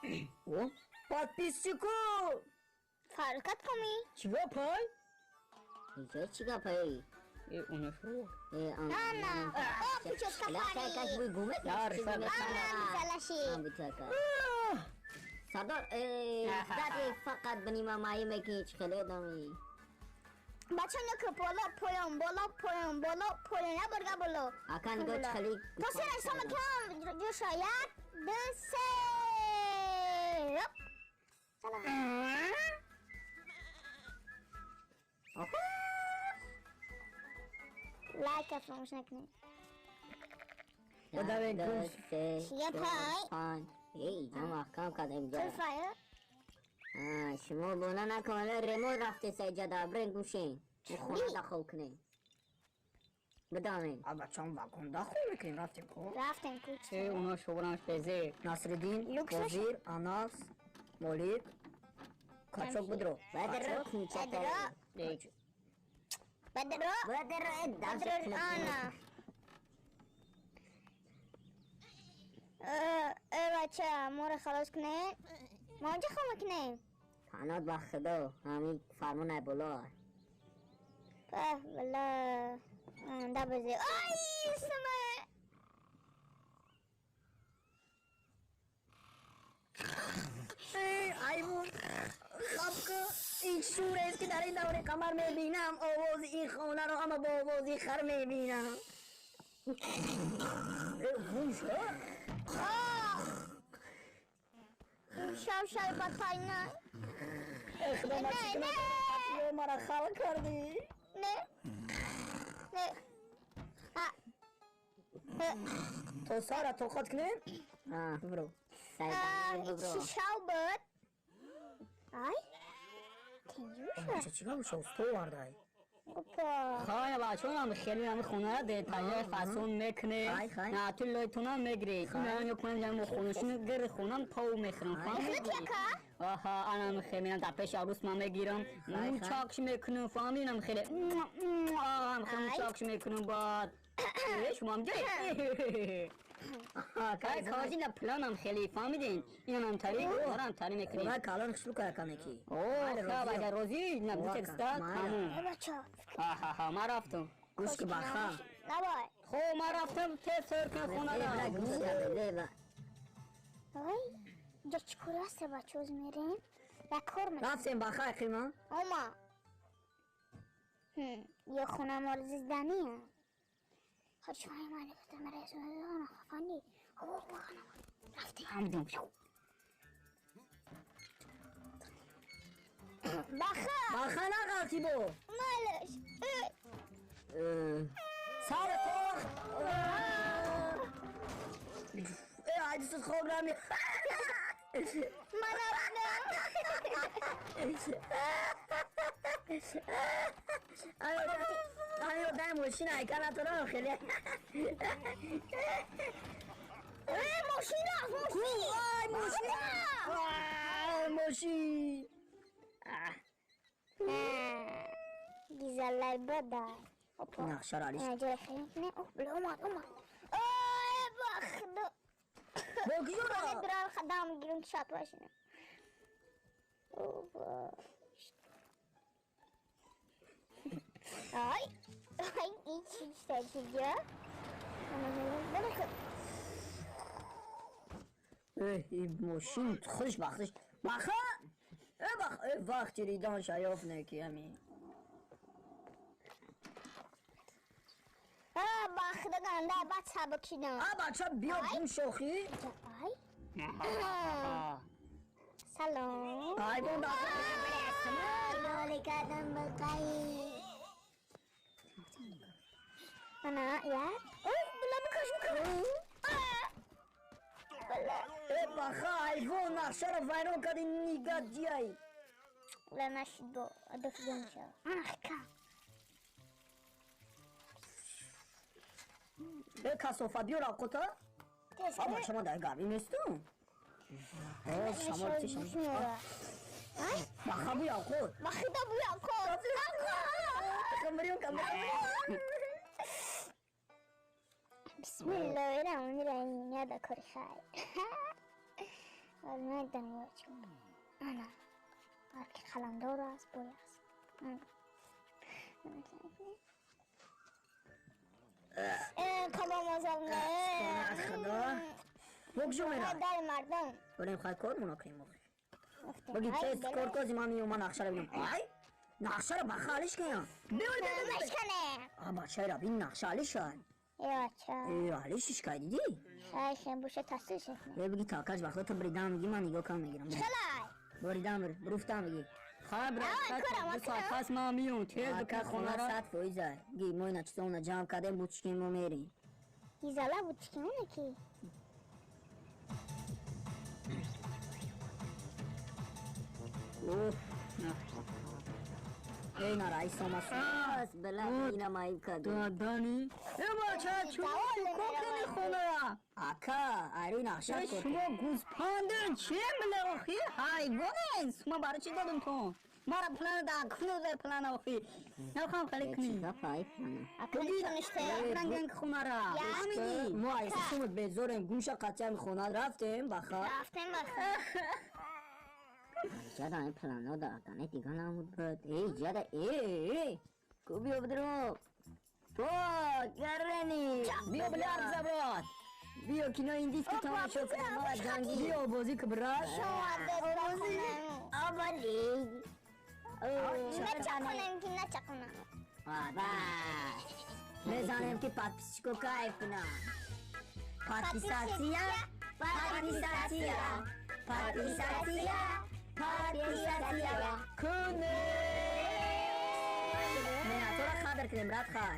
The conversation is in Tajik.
О, подписчику! Фаркат коми. Чего пой? Инҷо чӣ гапае? Э, унашу. Э, Ана. О, прическа фари. Яр, сар. Ана, мизалаши. Сардор, дади фақат ба нима маи мекунӣ, чӣ хеле одами. Бача нук боло поён, боло поён, боло поён, я бурга боло. Ака нигоҳ чӣ хеле. То се ҳисоб мекунам, ҷӯша. Як, ду, се. Оп. Салом. Лайк фаромӯш накунед. Одаме гӯш. Чия пай? Панҷ. Эй, ҷа маҳкам кардем ҷа. Чӣ? Шумо бона накун, ремон рафтеса иҷа да брен гӯшен. Хона дахол кунем. Бидонем. А бачам вагон дахол мекунем, рафтем ку. Рафтем ку. Э, уна шобранаш безе. Насриддин, Вазир, Анас, Молик, Качок будро. Бадро кунчата. Бадро. Бадро, Бадро, ана. Э, бача, моро халос кунед. Мо онҷа хоб мекунем. Фанот ба худо, ҳамин фармонай боло. Пах, бала. Да безе. Ай, сама. Э, айвон. Хабка, ин шурест ки дар ин даври қамар мебинам, овози ин хонаро ҳама бо овози хар мебинам. Э, гум шуд? Шав шав батайна. Э, худо, ман чӣ кунам? Ё мара хал кардӣ? Не. Не. А. То сара тоқат кунем? Бро. Чӣ шав буд? Ай. Тинҷуша. Чӣ гап шав стовардай? Опа. Хай бачонам хеле ҳами хонара детаҷа фасон мекунем. На ту лойтона мегирӣ. Ман мекунам ҷам хонашин гир хонам тов мехӯрам. Фаҳмидӣ яка? Аҳа, анам хеле ман дар пеши арӯс ман мегирам. Чакш мекунам, фаҳмидам хеле. Ам хеле чакш мекунам баъд. Шумам ҷай. Кай кожина планам хеле фаҳмидин. Инам тари, орам тари мекунем. Худо калон хушрӯ кая камеки. О, хаб агар розӣ, на бутекста тамом. Бача. Аҳа, ман рафтам. Гӯш ки баха. Давай. Хо, ман рафтам, тез сер кун хонара. Ай, ҷа чӣ кор аст, бача, оз мерем? Як кор мекунем. Рафтем баха қима. Ома. Ё хона мол зиздания. Хоч ман хафанди. Рафтем. Ҳамдум. Баха! Баха нағалти бо. Малаш. Сара тох. Э, айдисыз хоб нами. Ман рафтам. Ами одами мошин айка натонам хеле. Э, мошин рафт, мошин. Ай, мошин. Ай, мошин. Гизалай бадай. Опа. Нақшаро алиш. Ҷои хеле не. О, бля, омад, омад. Ой, бахдо. Бо киҷо рафт? Бирам хадам гирам ки шат бошинам. Опа. Ай, ай, ин чӣ чиҷа? Э, ин мошин худаш бахтиш. Баха? Э, бах, э, вақти ридан шаёф неки ами. А, бахда ганда, бача бикшидам. А, бача биё гум шохӣ. Ай. Салом. Ай, бон баха. Ана, я. Ой, била бикаш, бикаш. Била. Э, баха, айвон нақшаро вайрон карди нигадияй. Била нашид бо адафгон шав. Ана, ка. Э, касофа биё равқота. А, бача, ман дар гармӣ нестам. Э, шамол чи шамол. Баха буй авқот. Бахида буй авқот. Камрион, камрион. Бисмиллоҳи раҳмони раҳим. Яда кори хайр. намедонам чӣ. Ана. Ки қаламдор аст, бой аст. Кабом азоб не. Худо. Богжо мера. Дар мардум. Орем хай кор муна кунем охи. Баги тез кор кози ман миём, ман нақшаро бинам. Ай! Нақшаро ба халиш кунам. Биёй биёй. Мешкане. А бачаро бин нақша алиша. Э бача. Э алишиш кай дидӣ? Хай хем буша тасвир шуд. Э биги такаш вақто ту бридам миги ман нигоҳ кам мегирам. Чалай. Буридам руфтам миги. Хабр пас ман миём тез Ака хона 100%. Ги мо ина чизона ҷамъ кардем бучкем мо мерем. Изала бучкем ки. Оҳ. Эй на раис омад. Бас бала ина маиб каду. Дадани. Э бача чӣ кокини хонара? Ака, ари нақша Э шумо гӯспанден че била охи? Ҳайвонен. Шумо барои чӣ додум то? Мара план да куно дар план охи. Нахам хали кунӣ. Гапай плана. Ранган хонара. Амини. Мо айси шумо безорем гӯша қатъиан хона рафтем баха. Рафтем баха. Ҷада ин плано да дане дига намуд буд. Эй ҷада эй ку биё бидро. По гарани. Биё била арзабот. Биё кино индийский тамошо кунем мо ҷангӣ. Биё бозӣ ки брат. Шумо дод Обали. Начакунем ки начакунам. Ба. Мезанем ки подписчико кайф кунам. Подписаться, подписаться, подписаться, подписаться. Кунем. Мена тора қадр кунем брат хай.